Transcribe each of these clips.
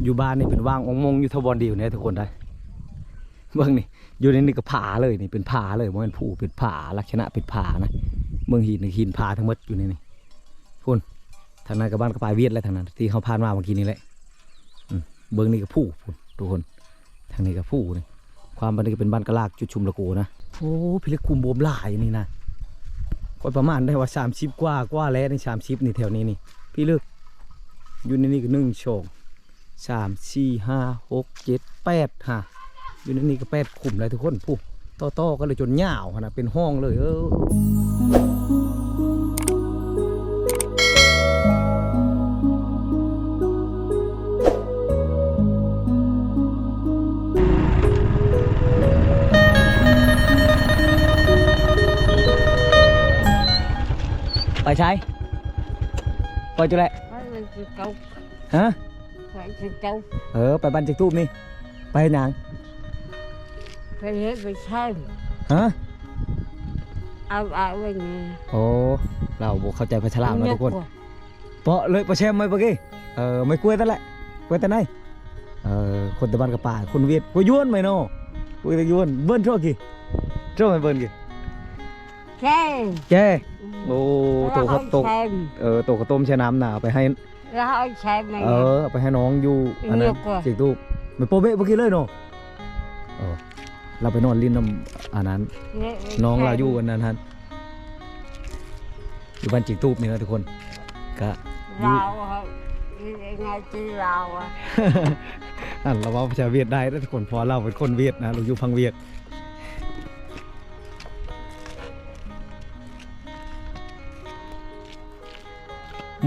ຢູ່ບ້ານນີ້ເພິ່ນວາງອົງມົງຢູ່ທະບ່ອນດຽວນີ້ທຸກຄົນໄດ໋. ເບິ່ງນີ້ ຢູ່ໃນນີ້ກໍຜາເລີຍ ນີ້ເປັນຜາເລີຍ ບໍ່ແມ່ນພູ ເປັນຜາ ລັກສະນະເປັນຜານະ. ເບິ່ງຫີນ ຫີນຜາທັງໝົດຢູ່ໃນນີ້ ພຸ້ນ. ທາງນັ້ນກໍບ້ານກະປາຍວຽດແຫຼະ ທາງນັ້ນທີ່ເຮົາຜ່ານມາເມື່ອກີ້ນີ້ແຫຼະ. ອືມ ເບິ່ງນີ້ກໍພູພຸ້ນທຸກຄົນ ທາງນີ້ກໍພູນີ້. ຄວາມບ້ານນີ້ກໍເປັນບ້ານກະລາກ ຈຸດຊຸມລະໂກນະ. ໂອ້ ພິລຶກຂຸມບວມຫຼາຍນີ້ນະ. ຂ້ອຍປະມານໄດ້ວ່າສາມສິບກວ່າ ກວ່າແລ້ວນີ້ ສາມສິບນີ້ ແຖວນີ້ນີ້ ພິລຶກ. ຢູ່ໃນນີ້ກໍໜຶ່ງ ສອງ ສາມ ສີ່ ຫ້າ ຫົກ ເຈັດ ແປດ ຫາ ຢູ່ໃນນີ້ກໍແປດຂຸມແລ້ວທຸກຄົນ. ຜູ້ ຕໍ່ໆກັນເລີຍຈົນຍາວຫັ້ນນະ ເປັນຮ່ອງເລີຍ. ເອີ ໄປໃສ? ໄປຈຸແຫຼະ. ໄປມັນຊິຕົກ. ຮະ? ໄປຊິຕົກ. ເອີ ໄປບ້ານເຈັກຕູບນີ້. ໄປເຮັດຫຍັງ? ໄປເຮັດໄປໃຊ້. ຮະ? ເອົາ ເອົາໄວ້ນີ້. ໂອ້ ລາວບໍ່ເຂົ້າໃຈພາສາລາວເນາະທຸກຄົນ. ເປາະເລີຍ ປະແຊມໄວ້ປະກີ້. ເອີ ໄມ້ກ້ວຍນັ້ນແຫຼະ ກ້ວຍຕາໄນ. ເອີ ຄົນຕະວັນກະປາຍ ຄົນຫວຽດ ກ້ວຍຢວນໄມ້ເນາະ ກ້ວຍຢວນ. ເບິ່ນທົ່ວກີ້ ເຈົ້າໃຫ້ເບິ່ນກີ້. ແຈ ແຈ. ອືມ ໂອ້ ໂຕເຂົາ ໂຕ ເອີ ໂຕເຂົາຕົ້ມໃສ່ນ້ຳນະ ເອົາໄປໃຫ້ ແລ້ວເອົາໃສ່ໄມ້ ເອີ ເອົາໄປໃຫ້ນ້ອງຢູ່ອັນນັ້ນ ເຈັກຕູບ. ແມ່ນໂປເບະບໍ່ກີ້ເລີຍເນາະ. ເອີ ລາວໄປນອນຫຼິ້ນນຳອັນນັ້ນ ນ້ອງລາວຢູ່ອັນນັ້ນຫັ້ນ ຢູ່ບ້ານເຈັກຕູບນີ້ນະທຸກຄົນ. ກະຢູ່ລາວ ເອີ ຍັງໄງທີ່ລາວອະ ອັນລາວເວົ້າພາສາຫວຽດໄດ້ເດີທຸກຄົນ ເພາະວ່າລາວເປັນຄົນຫວຽດນະ ລາວຢູ່ຝັ່ງຫວຽດ.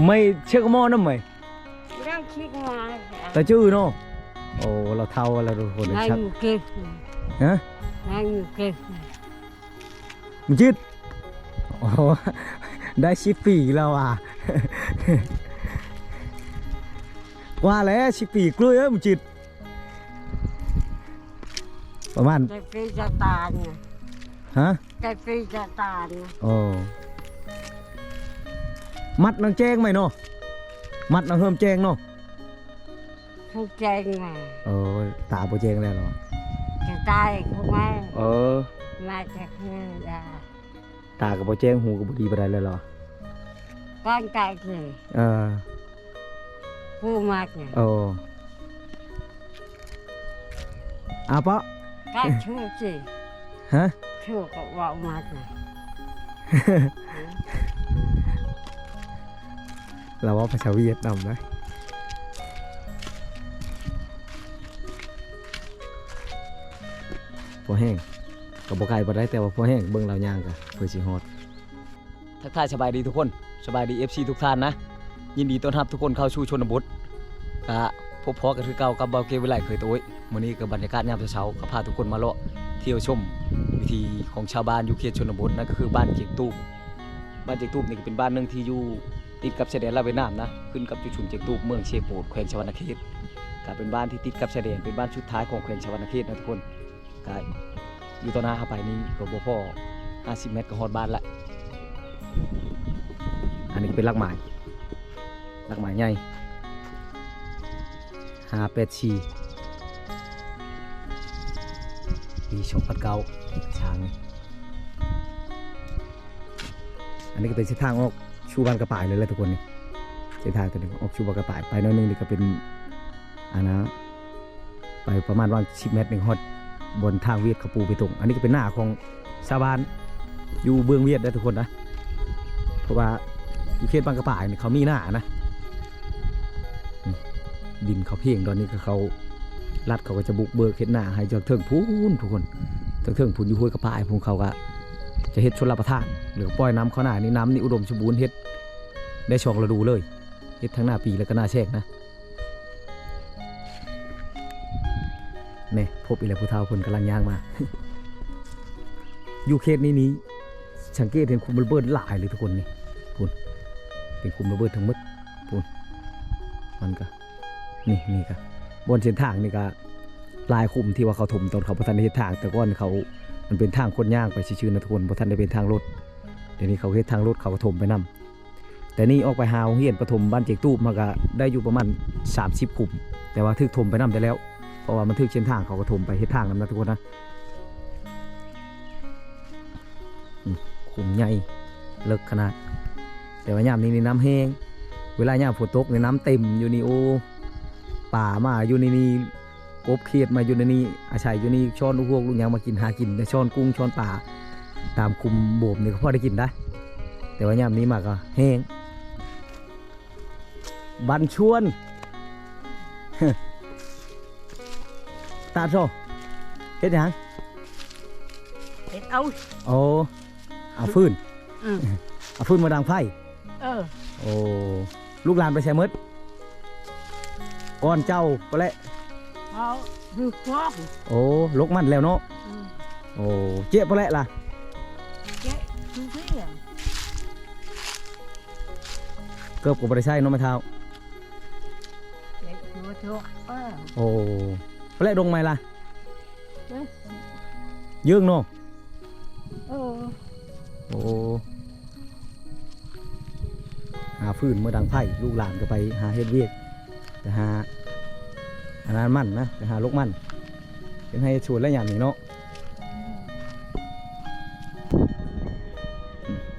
ໄມ້ເຊກະມໍນຳໄມ້ ລາວຊິມາ ລາວຈື່ເນາະ. ໂອ້ ລາວເຖົ້າແລ້ວທຸກຄົນ. ນາຍຢູ່ເກັບ ຮະ? ນາຍຢູ່ເກັບ ມັນຈິດ. ໂອ້ ໄດ້ສິບປີແລ້ວວ່າ ກວ່າແລ້ວ ສິບປີກວ່າເອີຍ ມັນຈິດ. ປະມານ ແຕ່ປີຈະຕາຍນະ. ຮະ? ແຕ່ປີຈະຕາຍນະ. ໂອ້ ມັດນາງແຈ້ງໄວ້ເນາະ ມັດນາງເຮີມແຈ້ງເນາະ. ເຮີມແຈ້ງມາ. ໂອ້ ຕາບໍ່ແຈ້ງແລ້ວເນາະ ຈະຕາຍຄືມາ. ເອີ ມາຈາກເຮືອນດາ ຕາກໍບໍ່ແຈ້ງ ຫູກໍບໍ່ດີປານໃດແລ້ວເນາະ. ກ່ອນຕາຍຄື ເອີ ຜູ້ມັກນະ. ໂອ້ ອາເປາະ ກະຖືກຊິ. ຮະ? ຖືກກໍເວົ້າມັກນະ. ລາວເວົ້າພາສາຫວຽດນຳນະ. ພໍແຮງ ກໍບໍ່ໄກປານໃດ ແຕ່ວ່າພໍແຮງ ເບິ່ງລາວຍ່າງກະເພື່ອຊິຮອດ. ທັກທາຍສະບາຍດີທຸກຄົນ ສະບາຍດີ ເອັຟຊີ ທຸກທ່ານນະ. ຍິນດີຕ້ອນຮັບທຸກຄົນເຂົ້າສູ່ຊົນນະບົດ ກະພົບພໍ້ກັນຄືເກົ່າກັບບ່າວເກວິໄລເຄີຍໂຕຍ. ມື້ນີ້ກໍບັນຍາກາດຍາມເຊົ້າໆ ກໍພາທຸກຄົນມາເລາະທ່ຽວຊົມວິຖີຂອງຊາວບ້ານຢູ່ເຂດຊົນນະບົດ ນັ້ນກໍຄືບ້ານເຈັກຕູບ. ບ້ານເຈັກຕູບນີ້ກໍເປັນບ້ານໜຶ່ງທີ່ຢູ່ຕິດກັບຊາຍແດນລາວຫວຽດນາມນະ ຂຶ້ນກັບຈຸດຊຸມເຈັກຕູບ ເມືອງເຊໂປດ ແຂວງສະຫວັນນະເຂດ. ກໍເປັນບ້ານທີ່ຕິດກັບຊາຍແດນ ເປັນບ້ານສຸດທ້າຍຂອງແຂວງສະຫວັນນະເຂດນະທຸກຄົນ. ກະຢູ່ຕໍ່ໜ້າເຮົາໄປນີ້ກໍບໍ່ພໍຫ້າສິບແມັດກໍຮອດບ້ານລະ. ອັນນີ້ກໍເປັນຫຼັກໝາຍ ຫຼັກໝາຍໃຫຍ່ ຫ້າແປດສີ່ ປີສອງພັນເກົ້າ ທາງນີ້. ອັນນີ້ກໍເປັນເສັ້ນທາງອອກສູ່ບ້ານກະປາຍເລີຍແຫຼະທຸກຄົນນີ້ ເສັ້ນທາງຕົວນີ້ອອກສູ່ບ້ານກະປາຍ. ໄປໜ້ອຍໜຶ່ງນີ້ກໍເປັນ ອັນນະ ໄປປະມານວ່າສິບແມັດນີ້ຮອດບ່ອນທາງຫວຽດເຂົາປູເບຕົງ. ອັນນີ້ກໍເປັນນາຂອງຊາວບ້ານຢູ່ເມືອງຫວຽດເດີທຸກຄົນນະ ເພາະວ່າຢູ່ເຂດບ້ານກະປາຍນີ້ເຂົາມີນານະ. ອືມ ດິນເຂົາເພງ ດອນນີ້ກໍເຂົາ ລັດເຂົາກໍຈະບຸກເບີກເຮັດນາໃຫ້ເທິງໆພຸ້ນທຸກຄົນ ເທິງໆພຸ້ນ ຢູ່ຫ້ວຍກະປາຍພຸ້ນ ເຂົາກໍຈະເຮັດຊົນລະປະທານ ແລ້ວກໍປ່ອຍນ້ຳເຂົ້ານາ. ນີ້ນ້ຳນີ້ອຸດົມສົມບູນ ເຮັດໄດ້ສອງລະດູເລີຍ ເຮັດທັງນາປີ ແລ້ວກໍນາແຊງນະ. ແນ່ ພົບອີກແລ້ວ ຜູ້ເຖົ້າເພິ່ນກຳລັງຍ່າງມາ. ຢູ່ເຂດນີ້ນີ້ ສັງເກດເຫັນຂຸມລະເບີດຫຼາຍເລີຍທຸກຄົນນີ້ ພຸ້ນ ເປັນຂຸມລະເບີດທັງໝົດ ພຸ້ນ. ມັນກະ ນີ້ ນີ້ກະ ບ່ອນເສັ້ນທາງນີ້ກະຫຼາຍຂຸມທີ່ວ່າເຂົາຖົມຕອນເຂົາບໍ່ທັນໄດ້ເຮັດທາງ. ແຕ່ກ່ອນເຂົາ ມັນເປັນທາງຄົນຍ່າງໄປຊື່ໆນະທຸກຄົນ ບໍ່ທັນໄດ້ເປັນທາງລົດ. ດຽວນີ້ເຂົາເຮັດທາງລົດ ເຂົາກໍຖົມໄປນຳ. ແຕ່ນີ້ອອກໄປຫາໂຮງຮຽນປະຖົມບ້ານເຈັກຕູບ ມັນກະໄດ້ຢູ່ປະມານສາມສິບຂຸມ ຕ່ວ່າຖືກຖົມໄປນຳແຕ່ແລ້ວ ເພາະວ່າມັນຖືກເສັ້ນທາງ ເຂົາກໍຖົມໄປເຮັດທາງນຳນະທຸກຄົນນະ. ອືມ ຂຸມໃຫຍ່ເລິກຂະໜາດ ແຕ່ວ່າຍາມນີ້ນີ້ນ້ຳແຮງ ເວລາຍາມຝົນຕົກນີ້ນ້ຳເຕັມຢູ່ນີ້ ໂອ້ ປາມາຢູ່ໃນນີ້ ກົບເຂດມາຢູ່ໃນນີ້ ອາໄສຢູ່ນີ້ ຊ້ອນລູກຮວກລູກຫຍັງມາກິນ ຫາກິນ ແຕ່ຊ້ອນກຸ້ງຊ້ອນປາຕາມຂຸມໂບມນີ້ກໍພໍໄດ້ກິນໄດ໋ ແຕ່ວ່າຍາມນີ້ມາກໍແຮງ. ບັນຊວນ ຕາໂຊ ເຮັດຫຍັງ? ເຮັດເອົາ ໂອ້ ເອົາຟືນ ອືມ ເອົາຟືນມາດັງໄຟ. ເອີ ໂອ້ ລູກຫຼານໄປໃສໝົດ? ກ່ອນເຈົ້າພຸ້ນແຫຼະ ເອົາຢູ່ຄອກ ໂອ້ ລົກມັນແລ້ວເນາະ ອືມ ໂອ້ ເຈະພຸ້ນແຫຼະລະ ເຈະຢູ່ເພື່ອ ເກີບກໍບໍ່ໄດ້ໃສ່ເນາະແມ່ເຖົ້າ ເຈະຢູ່ເຖາະ ເອີ ໂອ້ ພຸ້ນແຫຼະດົງໃໝ່ລະ ເອີ ເຢິງເນາະ ເອີ ໂອ້ ຫາຟືນມາດັງໄຟ ລູກຫຼານກໍໄປຫາເຮັດວຽກ ໄປຫາອັນນັ້ນມັນນະ ໄປຫາລົກມັນ ເຮັດໄຮ່ເຮັດສວນແລ້ວຍາມນີ້ເນາະ.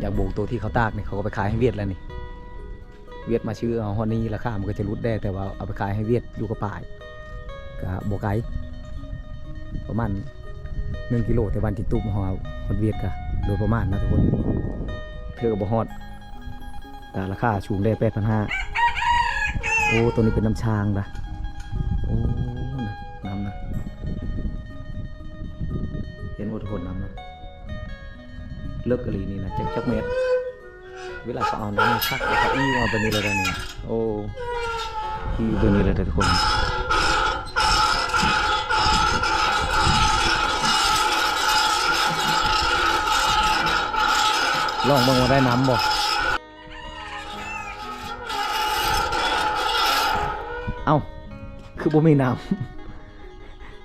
ຢາກໂບກໂຕທີ່ເຂົາຕາກນີ້ ເຂົາກໍໄປຂາຍໃຫ້ຫວຽດແລ້ວນີ້ ຫວຽດມາຊື້ເອົາຮອດນີ້ ລາຄາມັນກໍຈະຫຼຸດແດ່ ແຕ່ວ່າເອົາໄປຂາຍໃຫ້ຫວຽດຢູ່ກະປາຍ ກະບໍ່ໄກ ປະມານໜຶ່ງກິໂລ ແຕ່ບ້ານຈິຕຸມເຮົາຮອດຫວຽດກະໂດຍປະມານນະທຸກຄົນ ເທື່ອກໍບໍ່ຮອດ ກະລາຄາສູງແດ່ ແປດພັນຫ້າ ໂອ້ ໂຕນີ້ເປັນນ້ຳຊາງດາ ໂອ້ ນະ ນ້ຳນະ ເຫັນບໍ່ທຸກຄົນ ນ້ຳນະ ເລິກອີ່ຫຼີນີ້ນະ ຈັກ ຈັກແມັດ ເວລາເຂົາເອົານ້ຳຄັກ ເຂົາອີ່ມາແບບນີ້ເລີຍນະ ໂອ້ ອີ່ແບບນີ້ເລີຍເດີທຸກຄົນ ລອງເບິ່ງວ່າໄດ້ນ້ຳບໍ່. ເອົ້າ ຄືບໍ່ມີນ້ຳ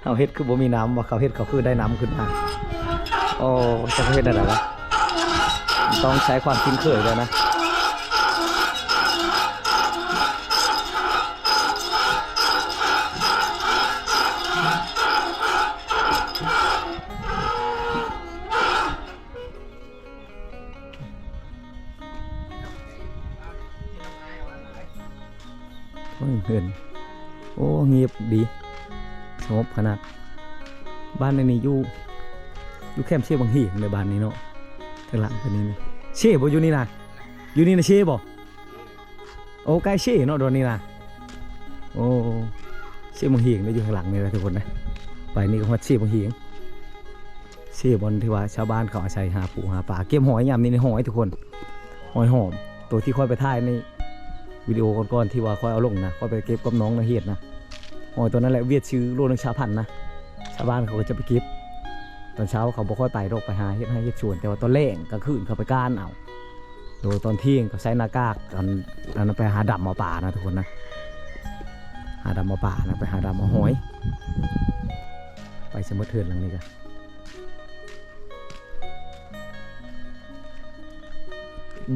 ເຮົາເຮັດຄືບໍ່ມີນ້ຳ ວ່າເຂົາເຮັດ ເຂົາຄືໄດ້ນ້ຳຂຶ້ນມາ ໂອ້ ຈັກເຂົາເຮັດແນວໃດວະ ຕ້ອງໃຊ້ຄວາມຄຸ້ນເຄີຍແລ້ວນະ. ເບິ່ງເຮືອນ ໂອ້ ງຽບດີ ສະຫງົບຂະໜາດ ບ້ານອັນນີ້ຢູ່ ຢູ່ແຄມເຊບັງຫີງເດ້ ບ້ານນີ້ເນາະ ທາງຫຼັງເພິ່ນນີ້ ເຊບໍ່ ຢູ່ນີ້ນະ ຢູ່ນີ້ນະ ເຊບໍ່? ໂອ້ ໃກ້ເຊເນາະ ດອນນີ້ນະ ໂອ້ ເຊບັງຫີງເດ້ ຢູ່ທາງຫຼັງນີ້ແຫຼະທຸກຄົນນະ ໄປນີ້ກໍຮອດເຊບັງຫີງ ເຊບ່ອນທີ່ວ່າຊາວບ້ານເຂົາອາໄສຫາປູຫາປາ ເກັບຫອຍຍາມນີ້ ນີ້ຫອຍທຸກຄົນ ຫອຍຫອມ ໂຕທີ່ຂ້ອຍໄປຖ່າຍໃນວິດີໂອກ່ອນໆ ທີ່ວ່າຂ້ອຍເອົາລົງນະ ຂ້ອຍໄປເກັບກັບນ້ອງນາເຮດນະ ຫອຍໂຕນັ້ນແຫຼະ ຫວຽດຊື້ໂລໜຶ່ງຊາວພັນນະ ຊາວບ້ານເຂົາກໍຈະໄປເກັບ ຕອນເຊົ້າເຂົາບໍ່ຄ່ອຍໄປດອກ ໄປຫາເຮັດໄຮ່ເຮັດສວນ ແຕ່ວ່າຕອນແລງກາງຄືນເຂົາໄປການເອົາ ໂດຍຕອນທ່ຽງກໍໃສ່ໜ້າກາກ ຕອນນັ້ນໄປຫາດຳເອົາປານະທຸກຄົນນະ ຫາດຳເອົາປານະ ໄປຫາດຳເອົາຫອຍ ໄປຊະໝົດເຮືອນຫຼັງນີ້ກະ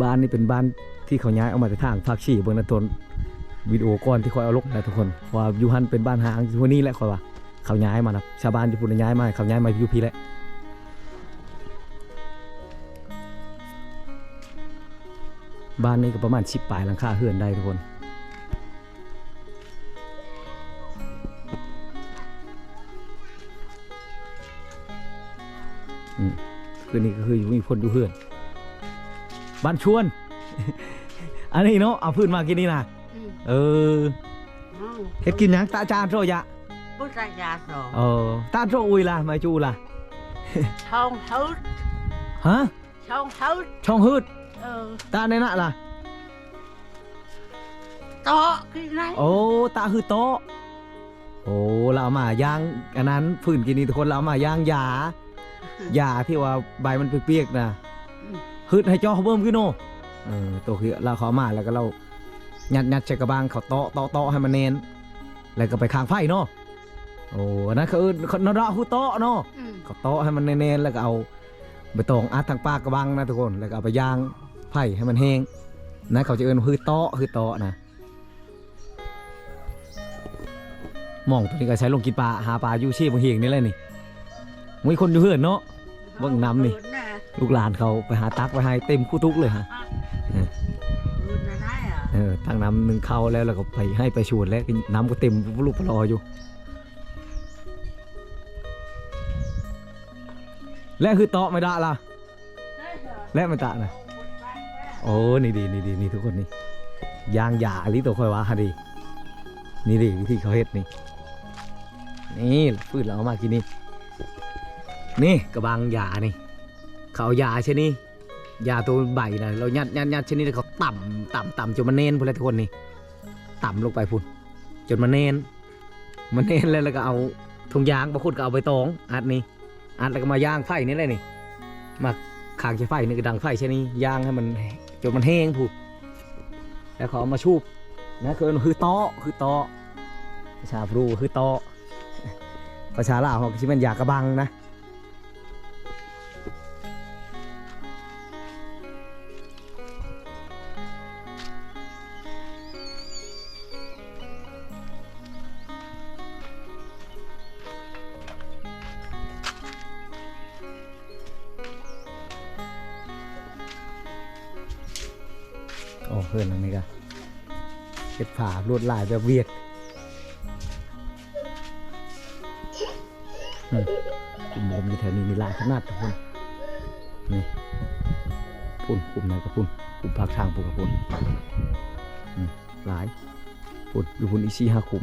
ບ້ານນີ້ເປັນບ້ານທີ່ເຂົາຍ້າຍອອກມາແຕ່ທາງພາກສີ່ ເບິ່ງໃນຕອນວິດີໂອກ່ອນທີ່ຂ້ອຍເອົາລົງນະທຸກຄົນ ເພາະວ່າຢູ່ຫັ້ນເປັນບ້ານຮ້າງ ຢູ່ຫັ້ນນີ້ແຫຼະ ຂ້ອຍວ່າ ເຂົາຍ້າຍມານະ ຊາວບ້ານຢູ່ພຸ້ນຍ້າຍມາ ເຂົາຍ້າຍມາຢູ່ພີ້ແຫຼະ ບ້ານນີ້ກໍປະມານສິບປາຍຫຼັງຄາເຮືອນໄດ້ທຸກຄົນ ອືມ ຄືນີ້ກໍຄືຢູ່ມີຄົນຢູ່ເຮືອນ ບ້ານຊວນ ອັນນີ້ເນາະ ເອົາຟືນມາກິນນີ້ນະ ອືມ ເອີ ເຮັດກິນຫຍັງ? ຕາຈານໂຊຢະ ບໍ່ຕາຈານໂຊ ເອີ ຕາໂຊອຸຍລະ ມາຈູລະ ຊ່ອງຫືດ ຮະ? ຊ່ອງຫືດ ຊ່ອງຫືດ ເອີ ຕາໃນນະລະ ເຕາະກິນໄດ້ ໂອ້ ຕາຫືດເຕາະ ໂອ້ ລາວເອົາມາຢ່າງອັນນັ້ນ ຟືນກິນນີ້ທຸກຄົນ ລາວເອົາມາຢ່າງຢາ ຢາທີ່ວ່າໃບມັນປຽກໆນະ ອືມ ຫືດໃຫ້ເຈາະເບິ່ງກິນໂນ ເອີ ໂຕຄືລາວເຂົາເອົາມາ ແລ້ວກໍລາວຍັດໆໃສ່ກະບັງ ເຂົາເຕາະໆໃຫ້ມັນແໜ້ນ ແລ້ວກໍໄປຄາງໄຟເນາະ ໂອ້ ອັນນັ້ນເຂົາເອີ້ນ ເຂົາເນາະ ຫືດເຕາະເນາະ ອືມ ເຂົາເຕາະໃຫ້ມັນແໜ້ນໆ ແລ້ວກໍເອົາໃບຕອງອັດທາງປາກກະບັງນະທຸກຄົນ ແລ້ວກໍເອົາໄປຢ່າງໄຟໃຫ້ມັນແຫ້ງ ນັ້ນເຂົາຈະເອີ້ນຫືດເຕາະ ຫືດເຕາະນະ. ໝ່ອງໂຕນີ້ກໍໃຊ້ລົງກິນປາ ຫາປາຢູ່ເຊບັ້ງເຮງນີ້ແຫຼະນີ້. ມີຄົນຢູ່ເຮືອນເນາະ. ເບິ່ງນ້ຳນີ້ ລູກຫຼານເຂົາໄປຫາຕັກໄປໃຫ້ເຕັມຄູ່ຕຸກເລີຍຮະ. ເອີ ເອີ ຕັກນ້ຳໜຶ່ງເຂົ້າແລ້ວ ແລ້ວກໍໄປໃຫ້ໄປສວນ ແລ້ວນ້ຳກໍເຕັມປະລຸປະລໍຢູ່. ແລະ ຄືເຕາະໄມ້ດະລະ ແລະ ໄມ້ຕະນະ. ໂອ້ ນີ້ດີ ນີ້ດີ ນີ້ທຸກຄົນນີ້ ຢາງຢາອີ່ຫຼີ ໂຕຂ້ອຍວ່າຫັ້ນດີ. ນີ້ດີ ວິທີເຂົາເຮັດນີ້ ນີ້ ຟືດແລ້ວເອົາມາກິນນີ້. ນີ້ກະບັງຢານີ້ ເຂົາເອົາຢາໃສ່ນີ້ ຢາໂຕໃບນະ ແລ້ວຍັດໆໆໃສ່ນີ້ ແລ້ວເຂົາຕຳ ຕຳ ຕຳຈົນມັນແໜ້ນພຸ້ນແຫຼະທຸກຄົນນີ້. ຕຳລົງໄປພຸ້ນ ຈົນມັນແໜ້ນ ມັນແໜ້ນແລ້ວ ແລ້ວກໍເອົາຖົງຢາງ ບາງຄົນກໍເອົາໃບຕອງອັດນີ້ ອັດແລ້ວກໍມາຢ່າງໄຟນີ້ແຫຼະນີ້ ມາຄ້າງໃສ່ໄຟນີ້ ກໍດັງໄຟໃສ່ນີ້ ຢ່າງໃຫ້ມັນຈົນມັນແຫ້ງພຸ້ນ ແລ້ວເຂົາເອົາມາສູບນະ. ຄືເອີ້ນ ຄືເຕາະ ຄືເຕາະ ພາສາບຣູຄືເຕາະ ພາສາລາວເຮົາກໍຊິແມ່ນຢາກະບັງນະ. ໂອ້ ເຮືອນຫຼັງນີ້ກະເຮັດຝາລວດລາຍແບບຫວຽດ. ອືມ ກຸມໂຮມຢູ່ແຖວນີ້ມີຫຼາຍຂະໜາດທຸກຄົນ. ນີ້ ພຸ້ນ ກຸມນັ້ນກໍພຸ້ນ ກຸມພາກທາງພຸ້ນກໍພຸ້ນ. ອືມ ຫຼາຍ ພຸ້ນ ຢູ່ພຸ້ນອີກສີ່ຫ້າຄຸມ.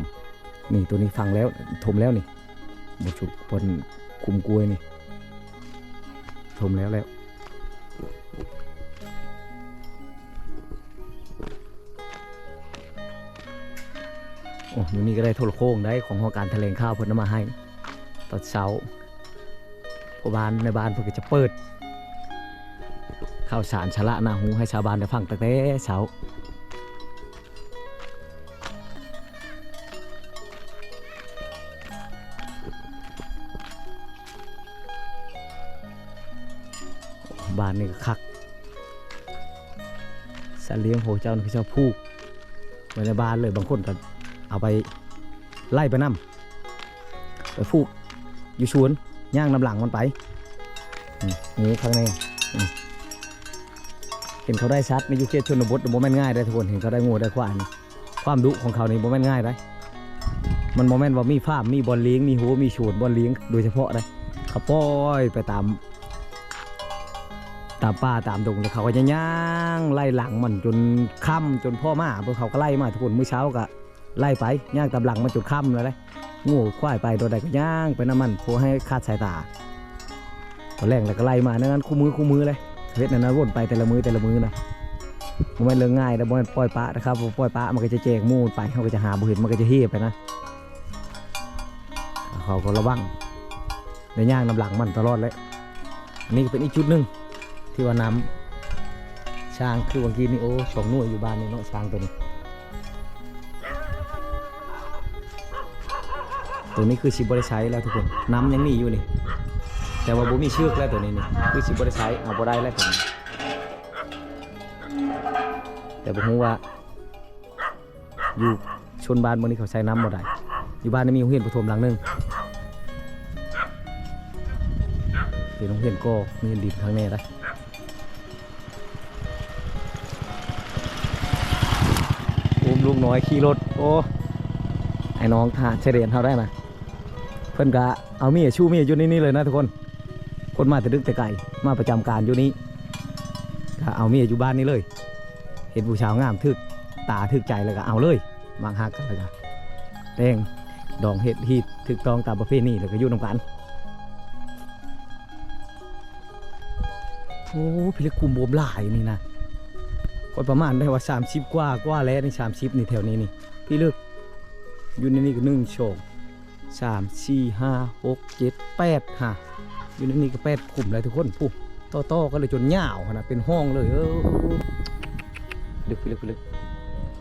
ນີ້ ໂຕນີ້ຝັງແລ້ວ ຖົມແລ້ວນີ້ ບໍ່ສຸດ ບ່ອນຄຸມກ້ວຍນີ້ ຖົມແລ້ວແລ້ວ. ໂອ້ ຢູ່ນີ້ກໍໄດ້ໂທລະໂຄ່ງໄດ້ ຂອງຫໍການຖະແຫຼງຂ່າວເພິ່ນເອົາມາໃຫ້ຕອນເຊົ້າ. ພໍ່ບ້ານ ນາຍບ້ານເພິ່ນກໍຈະເປີດຂ່າວສານສາລະໜ້າຮູ້ໃຫ້ຊາວບ້ານໄດ້ຟັງຕັ້ງແຕ່ເຊົ້າ. ບ້ານນີ້ກໍຄັກ ສັດລ້ຽງຂອງເຈົ້ານີ້ ເຂົາເຈົ້າຜູກໄວ້ໃນບ້ານເລີຍ ບາງຄົນກໍເອົາໄປໄລ່ໄປນຳ ໄປຜູກຢູ່ສວນ ຍ່າງນຳຫຼັງມັນໄປ. ອືມ ໂອ້ ຄັກແນ່. ອືມ ເຫັນເຂົາໄດ້ສັດໃນຢູ່ເຂດຊົນນະບົດ ບໍ່ແມ່ນງ່າຍເດ້ທຸກຄົນ ເຫັນເຂົາໄດ້ງົວໄດ້ຄວາຍນີ້. ຄວາມດຸຂອງເຂົານີ້ບໍ່ແມ່ນງ່າຍເດ້ ມັນບໍ່ແມ່ນວ່າມີຟາມ ມີບ່ອນລ້ຽງ ມີຮົ້ວ ມີສວນ ບ່ອນລ້ຽງໂດຍສະເພາະເດ້. ເຂົາປ່ອຍໄປຕາມ ຕາມປ່າຕາມດົງ ແລ້ວເຂົາກໍຈະຍ່າງໄລ່ຫຼັງມັນຈົນຄ່ຳ ຈົນພໍ້ມາ ເພິ່ນເຂົາກໍໄລ່ມາທຸກຄົນ. ມື້ເຊົ້າກໍໄລ່ໄປ ຍ່າງຕາມຫຼັງມັນຈົນຄ່ຳແລ້ວເດ້. ງົວຄວາຍໄປໂດນໃດກໍຍ່າງໄປນຳມັນ ບໍ່ໃຫ້ຂາດສາຍຕາ. ພໍແລງແລ້ວກໍໄລ່ມາແນວນັ້ນ ຄູ່ມື້ ຄູ່ມື້ເລີຍ ເຮັດແນວນັ້ນວົນໄປແຕ່ລະມື້ ແຕ່ລະມື້ນະ. ບໍ່ແມ່ນເລື່ອງງ່າຍເດ້ ບໍ່ແມ່ນປ່ອຍປະນະຄັບ ບໍ່ປ່ອຍປະມັນກໍຈະແຈກໝູ່ໄປ ເຮົາກໍຈະຫາບໍ່ເຫັນ ມັນກໍຈະເຮໄປນະ. ເຂົາກໍລະວັງ ໄດ້ຍ່າງນຳຫຼັງມັນຕະຫຼອດແຫຼະ. ອັນນີ້ກໍເປັນອີກຈຸດໜຶ່ງທີ່ວ່ານ້ຳຊ້າງ ຄືຫວ່າງກີ້ນີ້ ໂອ້ ສອງໜ່ວຍຢູ່ບ້ານນີ້ເນາະ ຊ້າງໂຕນີ້. ໂຕນີ້ຄືຊິບໍ່ໄດ້ໃຊ້ແລ້ວທຸກຄົນ ນ້ຳຍັງມີຢູ່ນີ້ ແຕ່ວ່າບໍ່ມີເຊືອກແລ້ວ ໂຕນີ້ນີ້ຄືຊິບໍ່ໄດ້ໃຊ້ ເອົາບໍ່ໄດ້ແລ້ວໂຕນີ້. ແຕ່ບໍ່ຮູ້ວ່າ ຢູ່ຊົນບ້ານໝູ່ນີ້ເຂົາໃຊ້ນ້ຳບໍ່ໄດ້. ຢູ່ບ້ານນີ້ມີໂຮງຮຽນປະຖົມຫຼັງໜຶ່ງ ເປັນໂຮງຮຽນກໍ ໂຮງຮຽນດິນຂ້າງແນ່ໄດ໋. ອຸ້ມລູກນ້ອຍຂີ່ລົດ ໂອ້ ໄອ້ນ້ອງທະຫານຊາຍແດນເຮົາໄດ້ນະ. ເພິ່ນກະເອົາເມຍຊູ້ເມຍຢູ່ໃນນີ້ເລີຍນະທຸກຄົນ. ຄົນມາແຕ່ດຶກແຕ່ໄກ ມາປະຈຳການຢູ່ນີ້ ກະເອົາເມຍຢູ່ບ້ານນີ້ເລີຍ. ເຫັນຜູ້ສາວງາມຖືກຕາຖືກໃຈແລ້ວກໍເອົາເລີຍ ມັກຮັກກັນແລ້ວກໍແຕ່ງດອງເຮັດຮີດຖືກຕ້ອງຕາມປະເພນີ ແລ້ວກໍຢູ່ນຳກັນ. ໂອ້ ພິລຶກ ຂຸມບວມຫຼາຍນີ້ນະ ຂ້ອຍປະມານໄດ້ວ່າສາມສິບກວ່າ ກວ່າແລ້ວນີ້ ສາມສິບນີ້ ແຖວນີ້ນີ້ ພິລຶກ. ຢູ່ໃນນີ້ກໍໜຶ່ງ ສອງ ສາມ ສີ່ ຫ້າ ຫົກ ເຈັດ ແປດ ຫາ ຢູ່ໃນນີ້ກໍແປດຂຸມແລ້ວທຸກຄົນ. ຜູ້ ຕໍ່ໆກັນເລີຍ ຈົນຍາວຫັ້ນນະ ເປັນຮ່ອງເລີຍ. ເອີ ລຶກ ລຶກ ລຶກ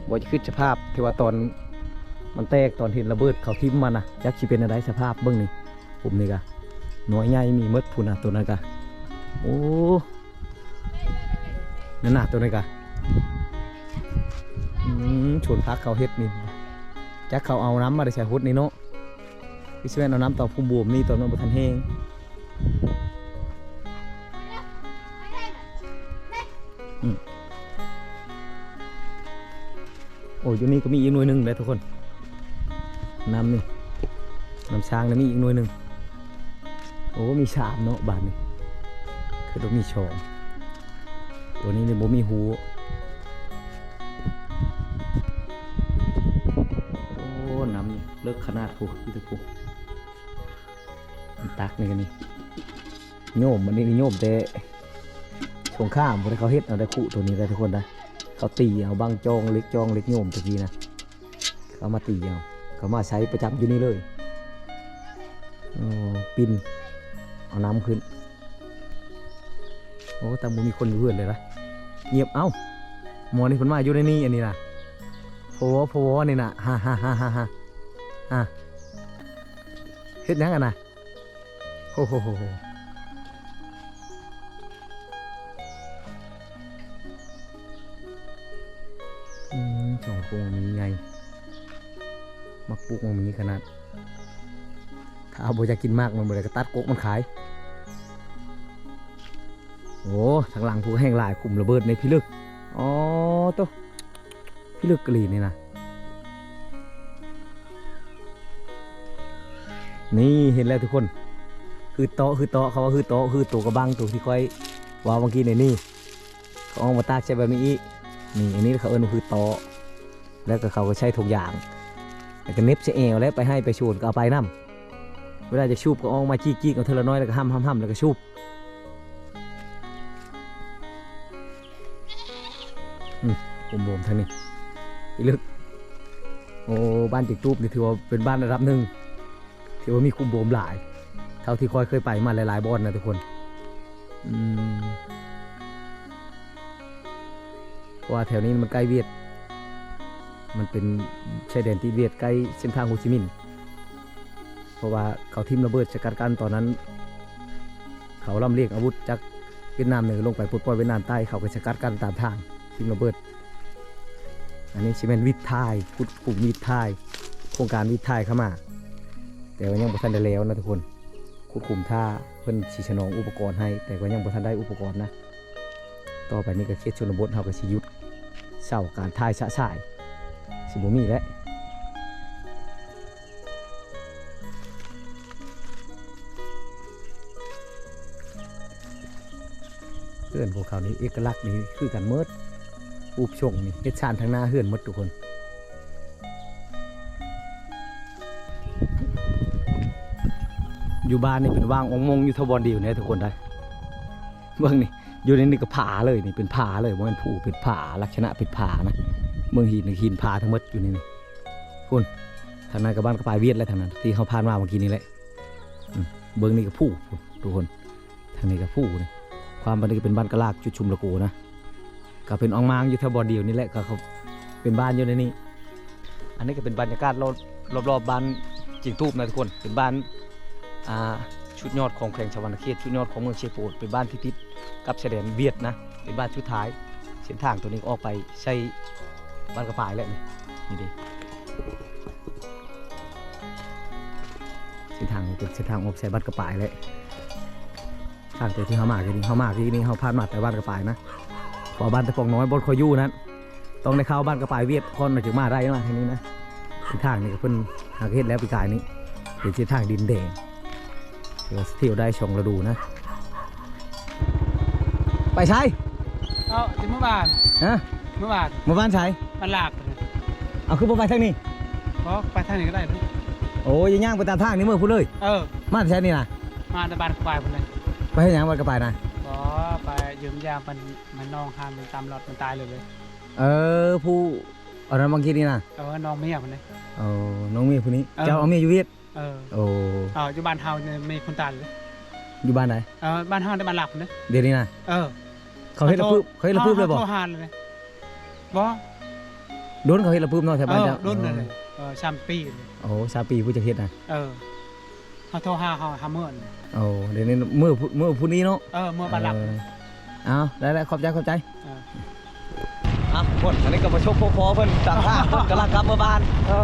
ບໍ່ຈະຄິດສະພາບທີ່ວ່າຕອນມັນແຕກ ຕອນເຫັນລະເບີດເຂົາຖິ້ມມານະ ຈັກຊິເປັນແນວໃດສະພາບ. ເບິ່ງນີ້ ຂຸມນີ້ກະ ນ້ອຍໃຫຍ່ມີໝົດພຸ້ນນະ ໂຕນັ້ນກະ ໂອ້ ນັ້ນນະ ໂຕນີ້ກະ ອືມ ສວນຜັກເຂົາເຮັດນີ້ ຈັກເຂົາເອົານ້ຳມາແຕ່ໃສຫົດນີ້ເນາະ. ຄືຊິແມ່ນເອົານ້ຳເຕົ້າພູບວມນີ້ ຕອນມັນບໍ່ທັນແຫ້ງ. ອືມ ໂອ້ ຢູ່ນີ້ກໍມີອີກໜ່ວຍໜຶ່ງເດ້ທຸກຄົນ. ນ້ຳນີ້ ນ້ຳຊ້າງນີ້ມີອີກໜ່ວຍໜຶ່ງ. ໂອ້ ມີສາມເນາະບາດນີ້ ຄືວ່າມີສອງ. ຕົວນີ້ນີ້ບໍ່ມີຮູ. ໂອ້ ນ້ຳນີ້ເລິກຂະໜາດພຸ້ນ ຢູ່ແຕ່ພຸ້ນ. ມັນຕັກນີ້ກໍນີ້ ໂຍມ ອັນນີ້ໂຍມແຕ່ສົງຄາມພຸ້ນ ເຂົາເຮັດເອົາໄດ້ ຄຸຕົວນີ້ໄດ້ທຸກຄົນນະ. ເຂົາຕີເອົາບັ້ງຈ່ອງ ເຫຼັກຈ່ອງ ເຫຼັກໂຍມແຕ່ກີ້ນະ. ເຂົາມາຕີເອົາ ເຂົາມາໃຊ້ປະຈຳຢູ່ນີ້ເລີຍ. ເອີ ປິ່ນເອົານ້ຳຂຶ້ນ. ໂອ້ ຕັ້ງບໍ່ມີຄົນຢູ່ເຮືອນເລີຍລະ ງຽບ. ເອົ້າ ໝໍນີ້ເພິ່ນມາຢູ່ໃນນີ້ ອັນນີ້ນະ ພະວໍ ພະວໍນີ້ນະ. ຮະ ຮະ ຮະ ຮະ ຮະ ຮະ ເຮັດຫຍັງຫັ້ນນະ? ໂອ້ໂຫ ອືມ ສອງໂກງມີໃຫຍ່ ມັກປູກມັກມີຂະໜາດ. ຖ້າບໍ່ຢາກກິນໝາກມັນ ບໍ່ໄດ້ກໍຕັດກົກມັນຂາຍ. ໂອ້ ທາງຫຼັງພຸ້ນແຮ່ງຫຼາຍ ຂຸມລະເບີດໃນພິລຶກ. ອໍ ໂຕ ພິລຶກອີ່ຫຼີນີ້ນະ. ນີ້ເຫັນແລ້ວທຸກຄົນ ຮືດເຕາະ ຮືດເຕາະ ເຂົາວ່າຮືດເຕາະ ຄືໂຕກະບັງ ໂຕທີ່ຂ້ອຍເວົ້າເມື່ອກີ້ນີ້. ນີ້ ເຂົາເອົາມາຕາກໃສ່ແບບນີ້ອີກ. ນີ້ ອັນນີ້ເຂົາເອີ້ນວ່າຮືດເຕາະ ແລ້ວກໍເຂົາກໍໃຊ້ຖົງຢາງ ແລ້ວກໍເໜັບໃສ່ແອວ ແລ້ວໄປໄຮ່ໄປສວນກໍເອົາໄປນຳ. ເວລາຈະສູບກໍເອົາອອກມາຈີກໆ ເອົາເທື່ອລະໜ້ອຍ ແລ້ວກໍຫ້ຳໆໆ ແລ້ວກໍສູບ. ອືມ ໂຮມໆ ທາງນີ້ອີກເລິກ. ໂອ້ ບ້ານຈິງຕູບນີ້ຖືວ່າເປັນບ້ານລະດັບໜຶ່ງ ຖືວ່າມີຂຸມໂບມຫຼາຍ ເທົ່າທີ່ຂ້ອຍເຄີຍໄປມາຫຼາຍໆບ່ອນນະທຸກຄົນ. ອືມ ເພາະວ່າແຖວນີ້ມັນໃກ້ຫວຽດ ມັນເປັນຊາຍແດນຕິດຫວຽດ ໃກ້ເສັ້ນທາງໂຮຈິມິນ. ເພາະວ່າເຂົາຖິ້ມລະເບີດສະກັດກັ້ນຕອນນັ້ນ ເຂົາລຳລຽງອາວຸດຈາກຫວຽດນາມເໜືອລົງໄປປົດປ່ອຍຫວຽດນາມໃຕ້ ເຂົາກໍສະກັດກັ້ນຕາມທາງ ຖິ້ມລະເບີດ. ອັນນີ້ຊິແມ່ນວິດຖ່າຍ ຂຸດຂຸມວິດຖ່າຍ ໂຄງການວິດຖ່າຍເຂົ້າມາ ແຕ່ວ່າຍັງບໍ່ທັນໄດ້ແລ້ວນະທຸກຄົນ. ຂຸດຂຸມຖ້າເພິ່ນຊິສະໜອງອຸປະກອນໃຫ້ ແຕ່ກໍຍັງບໍ່ທັນໄດ້ອຸປະກອນນະ. ຕໍ່ໄປນີ້ກໍເຂດຊົນນະບົດ ເຮົາກໍຊິຢຸດເຊົາການຖ່າຍຊະຊາຍ ຊິບໍ່ມີແລ້ວ. ເຮືອນພວກເຂົານີ້ເອກະລັກນີ້ຄືກັນໝົດ ຮູບຊົງນີ້ເຮັດຊານທາງໜ້າເຮືອນໝົດທຸກຄົນ. ຢູ່ບ້ານນີ້ເປັນຫວ່າງອົງມົງຢູ່ທະບ່ອນດຽວນີ້ທຸກຄົນໄດ໋. ເບິ່ງນີ້ ຢູ່ໃນນີ້ກໍຜາເລີຍ ນີ້ເປັນຜາເລີຍ ບໍ່ແມ່ນພູ ເປັນຜາ ລັກສະນະເປັນຜານະ. ເບິ່ງຫີນ ຫີນຜາທັງໝົດຢູ່ໃນນີ້. ພຸ້ນ ທາງນັ້ນກໍບ້ານກະປາຍຫວຽດແຫຼະ ທາງນັ້ນທີ່ເຮົາຜ່ານມາເມື່ອກີ້ນີ້ແຫຼະ. ອືມ ເບິ່ງນີ້ກໍພູພຸ້ນທຸກຄົນ ທາງນີ້ກໍພູນີ້. ຄວາມບ້ານນີ້ກໍເປັນບ້ານກະລາກ ຈຸດຊຸມລະໂກນະ ກໍເປັນອ່ອງມ້າງຢູ່ແຖວບ່ອນດຽວນີ້ແຫຼະ ກໍເຂົາເປັນບ້ານຢູ່ໃນນີ້. ອັນນີ້ກໍເປັນບັນຍາກາດລອບ ລອບໆບ້ານຈິງຕູບນະທຸກຄົນ ເປັນບ້ານ ອ່າ ສຸດຍອດຂອງແຂວງສະຫວັນນະເຂດ ສຸດຍອດຂອງເມືອງເຊໂປນ ເປັນບ້ານທີ່ຕິດກັບຊາຍແດນຫວຽດນະ ເປັນບ້ານສຸດທ້າຍ. ເສັ້ນທາງຕົວນີ້ອອກໄປໃສ່ບ້ານກະປາຍແຫຼະ ນີ້ ນີ້ເດ້. ເສັ້ນທາງນີ້ເປັນເສັ້ນທາງອອກໃສ່ບ້ານກະປາຍແຫຼະ. ທາງແຕ່ທີ່ເຮົາມາກີ້ນີ້ ເຮົາມາກີ້ນີ້ ເຮົາຜ່ານມາແຕ່ບ້ານກະປາຍນະ ເພາະວ່າບ້ານຕະປອງນ້ອຍ ບ່ອນຂ້ອຍຢູ່ນັ້ນ ຕ້ອງໄດ້ເຂົ້າບ້ານກະປາຍຫວຽດກ່ອນ ມັນຈຶ່ງມາໄດ້ນະ ທາງນີ້ນະ. ເສັ້ນທາງນີ້ກໍເພິ່ນຫາເຮັດແລ້ວປີກາຍນີ້ ເປັນເສັ້ນທາງດິນແດງ ຖືວ່າທ່ຽວໄດ້ສອງລະດູນະ. ໄປໃສ? ເອົາ ຊິເມືອບ້ານ. ຮະ? ເມືອບ້ານ. ເມືອບ້ານໃສ? ບ້ານລາກ. ເອົາ ຄືບໍ່ໄປທາງນີ້? ບໍ່ ໄປທາງນີ້ກໍໄດ້ເດ້. ໂອ້ຍ ຍ່າງໄປຕາມທາງນີ້ເມືອພຸ້ນເລີຍ? ເອີ. ມາແຕ່ໃສນີ້ນະ? ມາແຕ່ບ້ານກະປາຍພຸ້ນເລີຍ. ໄປເຮັດຫຍັງບ້ານກະປາຍນະ? ບໍ່ ໄປຢ້ຽມຢາມມັນ ມັນນ້ອງຫາມັນຕຳຫຼອດ ມັນຕາຍເລີຍເລີຍ. ເອີ ຜູ້ອັນນັ້ນບາງທີນີ້ນະ? ເອີ ນ້ອງເມຍພຸ້ນເດ້. ເອີ ນ້ອງເມຍຜູ້ນີ້. ເອີ ເຈົ້າເອົາເມຍຢູ່ຫວຽດ? ເອີ. ໂອ້ ເອີ ຢູ່ບ້ານເຮົານີ້ເມຍຄົນຕາຍເລີຍ. ຢູ່ບ້ານໃດ? ເອີ ບ້ານເຮົາໃນບ້ານລາກພຸ້ນເດ້. ດຽວນີ້ນະ? ເອີ. ເຂົາເຮັດລະປຶບ ເຂົາເຮັດລະປຶບເລີຍບໍ່? ໂທຫາເລີຍ. ບໍ່ ດົນເຂົາເຮັດລະປຶບເນາະ ແຖວບ້ານເຈົ້າ. ເອີ ດົນເລີຍ. ໂອ້ ສາມປີ. ໂອ້ ສາມປີຜູ້ຈັກເຮັດນະ. ເອີ ເຮົາໂທຫາ ເຮົາຫາເມືອ. ໂອ້ ດຽວນີ້ເມືອ ເມືອຜູ້ນີ້ເນາະ. ເອີ ເມືອບ້ານລາກ. ເອີ ເອົາ ໄດ້ໆ ຂອບໃຈ ຂອບໃຈ. ເອີ ອ່ະ ທຸກຄົນ ອັນນີ້ກໍມາຊົບພໍ້ເພິ່ນຕາມທາງ ເພິ່ນກຳລັງກັບເມືອບ້ານ. ເອີ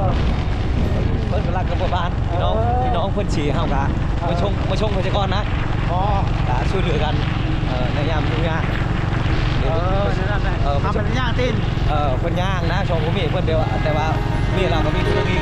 ເພິ່ນກຳລັງກັບເມືອບ້ານ ພີ່ນ້ອງ. ເອີ ພີ່ນ້ອງ ເພິ່ນຊິ ເຮົາກະມາຊົງ ມາຊົງເພິ່ນຊະກ່ອນນະ. ອໍ ກະຊ່ວຍເຫຼືອກັນ ເອີ ໃນຍາມທຸກຍາກ. ເອີ ນັ້ນແຫຼະ ເອີ ເຮົາເປັນຍ່າງຕີນ ເອີ ເພິ່ນຍ່າງນະ ຊ່ວງບໍ່ມີເພິ່ນ ແຕ່ວ່າ ແຕ່ວ່າມີລາວກະມີທຸລະກິດ.